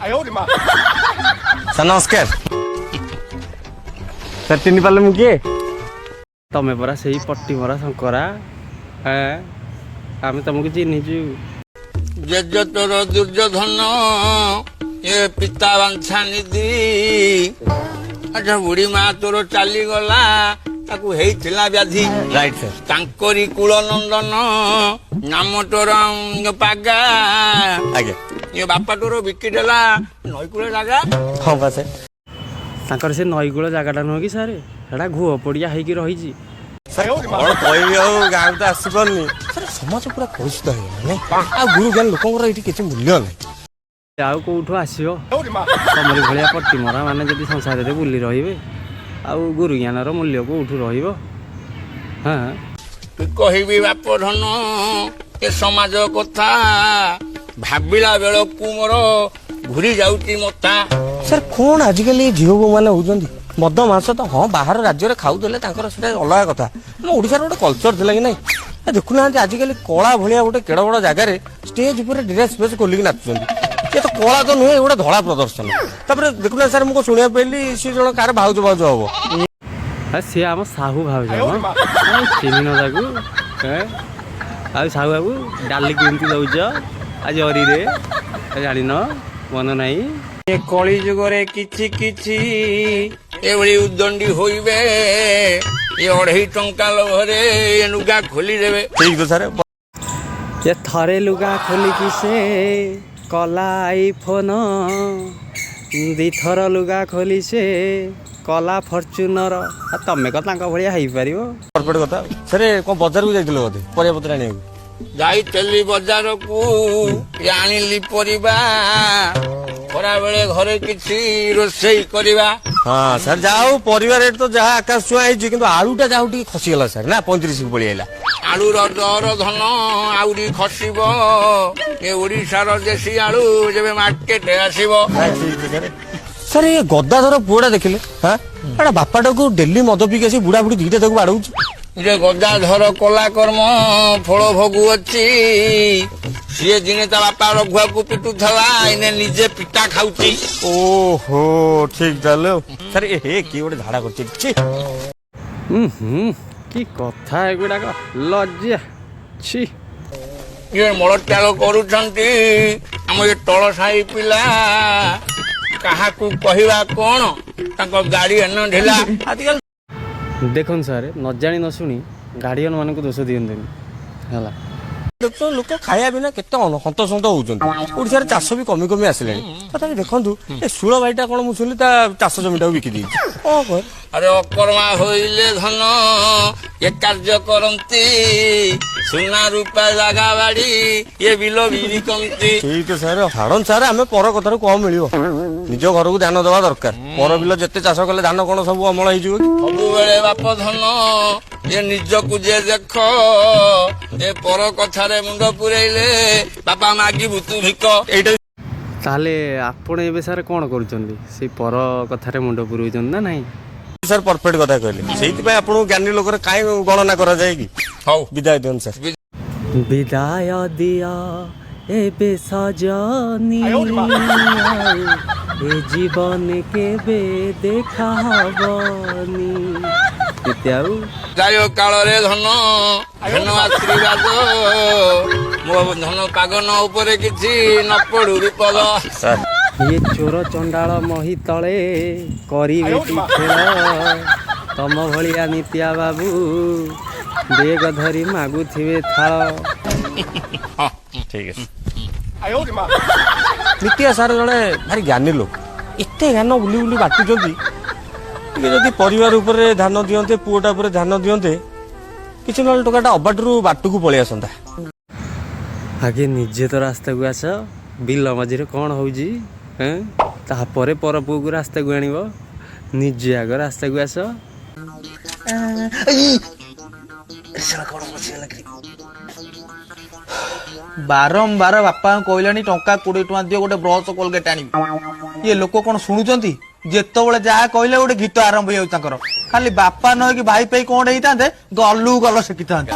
Sir ନମସ୍କାର। Sir, ଚିହ୍ନି ପାରିଲେ ମୁଁ କିଏ? ତମେ ପରା ସେଇ ପଟି ମରା ଶଙ୍କରା। ହେଁ, ଆମେ ତମକୁ ଚିହ୍ନିଛୁ। ଜେଜ ତୋର ଦୁର୍ଯ୍ୟୋଧନ, ଏ ପିତା ବାଞ୍ଛା ନିଧି। ଆଚ୍ଛା, ବୁଢୀ ମା ତୋର ଚାଲିଗଲା, ତାକୁ ହେଇଥିଲା ବ୍ୟାଧି। Right sir. ତାଙ୍କରି କୂଳ ନନ୍ଦନ, ନାମ ତୋର ପାଗା। ଆଜ୍ଞା। ଏ ବାପା ତୋର ବିକିଦେଲା ନଈକୂଳ ଜାଗା। ହଁ ବା ସାର୍। ତାଙ୍କର ସେ ନଈକୂଳ ଜାଗାଟା ନୁହଁ କି ସାର୍, ସେଟା ଘୁଅ ପଡ଼ିଆ ହେଇକି ରହିଛି। ସାର୍, କଣ କହିବି, ଆଉ ଗାଁକୁ ତ ଆସିପାରୁନି। ସାର୍, ସମାଜ ପୁରା କଳୁଷିତ ହେଇଗଲାଣି ନାଇଁ? ଆଉ ଗୁରୁ ଜ୍ଞାନ ଲୋକଙ୍କର ଏଇଠି କିଛି ମୂଲ୍ୟ ନାହିଁ। ଆଉ କୋଉଠୁ ଆସିବ? ତମରି ଭଳିଆ ପଟି ମରା ମାନେ ଯଦି ସଂସାରରେ ବୁଲି ରହିବେ, ଆଉ ଗୁରୁ ଜ୍ଞାନର ମୂଲ୍ୟ କୋଉଠୁ ରହିବ? ହଁ। ତୁ କହିବି ବାପ ଧନ, ଏ ସମାଜ କଥା ଭାବିଲା ବେଳକୁ ମୋର ଘୁରି ଯାଉଛି ମଥା। ସାର୍, କଣ ଆଜିକାଲି ଏ ଝିଅ ବୋହୂ ମାନେ ହଉଛନ୍ତି? ମଦ ମାଂସ ତ ହଁ, ବାହାର ରାଜ୍ୟରେ ଖାଉଥିଲେ ତାଙ୍କର, ସେଟା ଅଲଗା କଥା। ଆମ ଓଡ଼ିଶାର ଗୋଟେ କଲଚର ଥିଲା କି ନାଇଁ? ଏ ଦେଖୁନାହାନ୍ତି, ଆଜିକାଲି କଳା ଭଳିଆ ଗୋଟେ କେଡ ବଡ ଜାଗାରେ ଷ୍ଟେଜ ଉପରେ ଡ୍ରେସ୍ ଫ୍ରେସ୍ ଖୋଲିକି ନାଚୁଛନ୍ତି। ଇଏ ତ କଳା ତ ନୁହେଁ, ଗୋଟେ ଧଳା ପ୍ରଦର୍ଶନ। ତାପରେ ଦେଖୁନାହାନ୍ତି ସାର୍, ମୁଁ କଣ ଶୁଣିବାକୁ ପାଇଲି, ସିଏ ଜଣ କାହାର ଭାଉଜ ଭାଉଜ ହବ। ଆ, ସିଏ ଆମ ସାହୁ ଭାଉଜ ମ। ଆଉ ଚିହ୍ନିନ ତାକୁ? ଏଁ? ଆଉ ସାହୁ ବାବୁ, ଡାଲି କେମିତି ଦଉଛ ଆଉ ଜରିରେ, ଜାଣିନ? ମନ ନାହିଁ? ଏ କଳି ଯୁଗରେ କିଛି କିଛି ଏଭଳି ଉଦ୍ଦଣ୍ଡି ହୋଇବେ, ଏ 2.5 ଟଙ୍କା ଲୋଭରେ ଏ ଲୁଗା ଖୋଲିଦେବେ। ଠିକ ତ ସାର୍। ଏ ଥରେ ଲୁଗା ଖୋଲିକି ସେ କଲା ଆଇଫୋନ, ଦିଥର ଲୁଗା ଖୋଲି ସେ କଲା ଫର୍ଚୁନର। ଆଉ ତମେ କଣ ତାଙ୍କ ଭଳିଆ ହେଇପାରିବ? ପରଫେକ୍ଟ କଥା। ସାର୍, କଣ ବଜାରକୁ ଯାଇଥିଲେ ବୋଧେ ପରିବା ପତ୍ର ଆଣିବାକୁ? ଯାଇଥିଲି ବଜାରକୁ, ଏ ଆଣିଲି ପରିବା, ଖରାବେଳେ ଘରେ କିଛି ରୋଷେଇ କରିବା। ହଁ ସାର୍, ଯାହା ହଉ, ପରିବା ରେଟ୍ ତ ଯାହା ଆକାଶ ଛୁଆଁ ହେଇଛି, କିନ୍ତୁ ଆଳୁଟା ଯାହା ହଉ ଟିକେ ଖସିଗଲା ସାର୍, ନା 35କୁ ପଳେଇ ଆଇଲା। ଆଳୁର ଦର ଧନ ଆହୁରି ଖସିବ, ଏ ଓଡିଶାର ଦେଶୀ ଆଳୁ ଯେବେ ମାର୍କେଟ ଆସିବ। ସାର୍, ସାର୍, ଏ ଗଦାଧର ପୁଅଟା ଦେଖିଲେ? ହଁ, ଏଟା ବାପାଟାକୁ ଡେଲି ମଦ ପିଇକି ଆସି ବୁଢା ବୁଢୀ ଦିଟା ତାକୁ ବାଡଉଛି। ଯେ ଗଦାଧର କଲା କର୍ମ ଫଳ ଭୋଗୁ ଅଛି। ସିଏ ଦିନେ ତା ବାପା ରଘୁଆକୁ ପିଟୁଥିଲା, ଏଇନେ ନିଜେ ପିଟା ଖାଉଛି। ଓହୋ, ଠିକ ତାହେଲେ। ଆଉ ସାର୍, ଏ ହେ, କିଏ ଗୋଟେ ଝାଡା କରୁଛି, ଛି। ହୁଁ ହୁଁ, କି କଥା ଏଗୁଡ଼ାକ, ଲଜ୍ଜା, ଛି। ଇଏ ମଳତ୍ୟାଗ କରୁଛନ୍ତି ଆମ ଏ ତଳ ସାହି ପିଲା, କାହାକୁ କହିବା କଣ, ତାଙ୍କ ଗାଡି ଏନ ଢିଲା। ଆଜିକାଲି ଦେଖନ୍ତୁ ସାର୍, ନ ଜାଣି ନ ଶୁଣି ଗାର୍ଡ଼ିଅନ୍ ମାନଙ୍କୁ ଦୋଷ ଦିଅନ୍ତୁନି, ହେଲା। ଦେଖ, ଲୋକ ଖାଇବା ବିନା କେତେ ହନ୍ତସନ୍ତ ହଉଛନ୍ତି। ଓଡିଶାରେ ଚାଷ ବି କମି କମି ଆସିଲାଣି। ତଥାପି ଦେଖନ୍ତୁ, ଏ ସୁଳ ଭାଇଟା କଣ ମୁଁ ଶୁଣିଲି ତା ଚାଷ ଜମିଟାକୁ ବିକି ଦେଇଛି, କଣ କହ? ଆରେ, ଅକର୍ମା ହୋଇଲେ ଧନ ଏ କାର୍ଯ୍ୟ କରନ୍ତି, ସୁନା ରୂପା ଜାଗା ବାଡି ଏ ବିଲ ବି ବିକନ୍ତି। ଠିକ ସାର୍। ଛାଡ଼ନ୍ତୁ ସାର୍, ଆମେ ପର କଥାରୁ କଣ ମିଳିବ? ନିଜ ଘରକୁ ଧ୍ୟାନ ଦେବା ଦରକାର। ପର ବିଲ ଯେତେ ଚାଷ କଲେ ଧାନ କଣ ସବୁ ଅମଳ ହେଇଯିବ କି? ସବୁବେଳେ ବାପ ଧନ, ଏ ନିଜକୁ ଯେ ଦେଖ, ଏ ପର କଥାରେ ମୁଣ୍ଡ ପୁରେଇଲେ ବାପା ମାଗିବୁ ତୁ ଭିକ। ଏଇଟା ତାହେଲେ ଆପଣ ଏବେ ସାର୍ କ'ଣ କରୁଛନ୍ତି? ସେଇ ପର କଥାରେ ମୁଣ୍ଡ ପୁରଉଛନ୍ତି ନା ନାହିଁ? ସାର୍, ପରଫେକ୍ଟ କଥା କହିଲେ। ସେଇଥିପାଇଁ ଆପଣଙ୍କୁ ଜ୍ଞାନୀ ଲୋକରେ କାହିଁ ଗଣନା କରାଯାଏ କି? ହଉ। ବିଦାୟ ଦିଅନ୍ତୁ ସାର୍। ବିଦାୟ ଦିଅ ଏବେ ସଜନୀ, ଆଉ ଏ ଜୀବନ କେବେ ଦେଖା ହବନି ଏତେ ଆଉ। ଯାୟ କାଳରେ ଧନ ଧନ ଆଶୀର୍ବାଦ, ମୋ ଧନ ପାଗନ ଉପରେ କିଛି ନ ପଡୁ ବିପଦ। ସାର୍। ଇଏ ଚୋର ଚଣ୍ଡାଳ ମହି ତଳେ କରିବେ କି ଖେଳ? ତମ ଭଳିଆ ନିତିଆ ବାବୁ ବେଗ ଧରି ମାଗୁଥିବେ ଥାଳ। ଠିକ ଅଛି। ନିତିଆ ସାର୍ ଜଣେ ଭାରି ଜ୍ଞାନୀ ଲୋକ। ଏତେ ଜ୍ଞାନ ବୁଲି ବୁଲି ବାଟୁଛନ୍ତି, ଟିକେ ଯଦି ପରିବାର ଉପରେ ଧ୍ୟାନ ଦିଅନ୍ତେ, ପୁଅଟା ଉପରେ ଧ୍ୟାନ ଦିଅନ୍ତେ, କିଛି ନହେଲେ ଟୋକାଟା ଅବାଟରୁ ବାଟକୁ ପଳେଇ ଆସନ୍ତା। ଆଗେ ନିଜେ ତ ରାସ୍ତାକୁ ଆସ। ବିଲ ମଝିରେ କ'ଣ ହଉଛି, ଏଁ? ତାପରେ ପର ପୁଅକୁ ରାସ୍ତାକୁ ଆଣିବ। ନିଜେ ଆଗ ରାସ୍ତାକୁ ଆସ। ବାରମ୍ବାର ବାପାଙ୍କୁ କହିଲାଣି, ଟଙ୍କା 20 ଟଙ୍କା ଦିଅ, ଗୋଟେ ବ୍ରଶ କୋଲଗେଟ ଆଣିବି। ଇଏ ଲୋକ କଣ ଶୁଣୁଛନ୍ତି? ଯେତେବେଳେ ଯାହା କହିଲେ ଗୋଟେ ଗୀତ ଆରମ୍ଭ ହେଇଯାଉଛି ତାଙ୍କର। ଖାଲି ବାପା ନ ହେଇକି ଭାଇ ପାଇ କଣ ହେଇଥାନ୍ତେ, ଗଲୁ ଗଲ ଶିଖିଥାନ୍ତେ।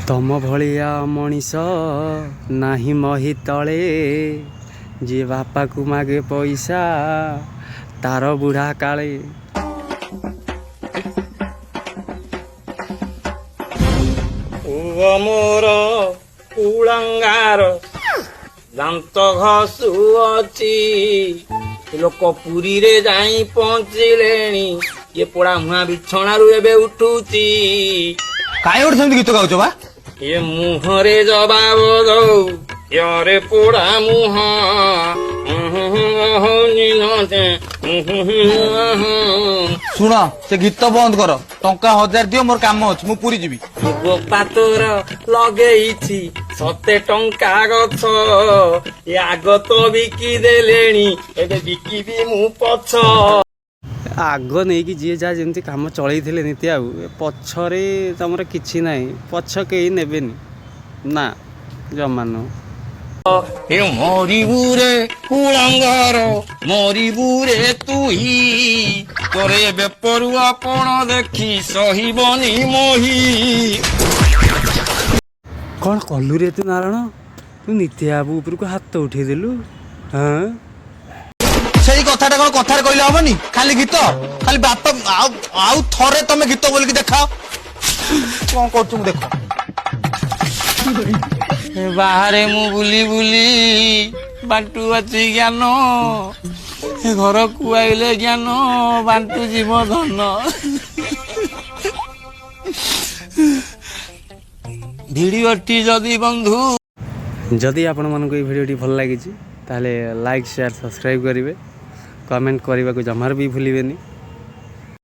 ତମ ଭଳିଆ ମଣିଷ ନାହିଁ ମହି ତଳେ। ଯିଏ ବାପାକୁ ମାଗେ ପଇସା ତାର ବୁଢ଼ା କାଳେ। ପୁଅ ମୋର କୁଳଙ୍ଗାର ଦାନ୍ତ ଘଷୁଅଛି, ଲୋକ ପୁରୀରେ ଯାଇ ପହଞ୍ଚିଲେଣି, ଇଏ ପୋଡା ମୁହାଁ ବିଛଣାରୁ ଏବେ ଉଠୁଛି। କାହିଁ ଗୋଟେ ସେମିତି ଗୀତ ଗାଉଛ ବା? ଏ ମୁହଁରେ ଜବାବ ଦଉ ୟରେ ପୋଡା ମୁହଁ। ଶୁଣ, ସେ ଗୀତ ବନ୍ଦ କର, ଟଙ୍କା 1000 ଦିଅ, ମୋର କାମ ଅଛି, ମୁଁ ପୁରୀ ଯିବି। ବୋପା ତୋର ଲଗେଇଛି ସତେ ଟଙ୍କା ଗଛ, ଏ ଆଗ ତ ବିକି ଦେଲେଣି, ଏବେ ବିକିବି ମୁଁ ପଛ। ଆଗ ନେଇକି ଯିଏ ଯାହା ଯେମିତି କାମ ଚଳେଇଥିଲେ ନିତି, ଆଉ ଏ ପଛରେ ତମର କିଛି ନାହିଁ। ପଛ କେହି ନେବେନି ନା, ଜମା ନୁହଁ। ଏ ମରିବୁ ରେ କୁଳଙ୍ଗର, ମରିବୁ ରେ ତୁହି, ତୋରେ ଏବେ ପରୁଆ ପଣ ଦେଖି ସହିବନି ମୋହି। କ'ଣ କଲୁ ରେ ତୁ ନାରାୟଣ? ତୁ ନିତ୍ୟ ବାବୁ ଉପରକୁ ହାତ ଉଠେଇଦେଲୁ? ହଁ। ସେଇ କଥାଟା କଣ କଥାରେ କହିଲେ ହବନି? ଖାଲି ଗୀତ, ଖାଲି ବାପା। ଆଉ ଆଉ ଥରେ ତମେ ଗୀତ ବୋଲିକି ଦେଖାଅ, କଣ କରୁଛୁ ମୁଁ ଦେଖ। ବାହାରେ ମୁଁ ବୁଲି ବୁଲି ବାଣ୍ଟୁ ଅଛି ଜ୍ଞାନ, ଘରକୁ ଆଇଲେ ଜ୍ଞାନ ବାଣ୍ଟୁ ଯିବ ଧନ। ଭିଡିଓଟି ଯଦି ବନ୍ଧୁ ଯଦି ଆପଣମାନଙ୍କୁ ଏଇ ଭିଡ଼ିଓଟି ଭଲ ଲାଗିଛି, ତାହେଲେ ଲାଇକ୍, ସେୟାର, ସବସ୍କ୍ରାଇବ୍ କରିବେ। କମେଣ୍ଟ କରିବାକୁ ଜମାରୁ ବି ଭୁଲିବେନି।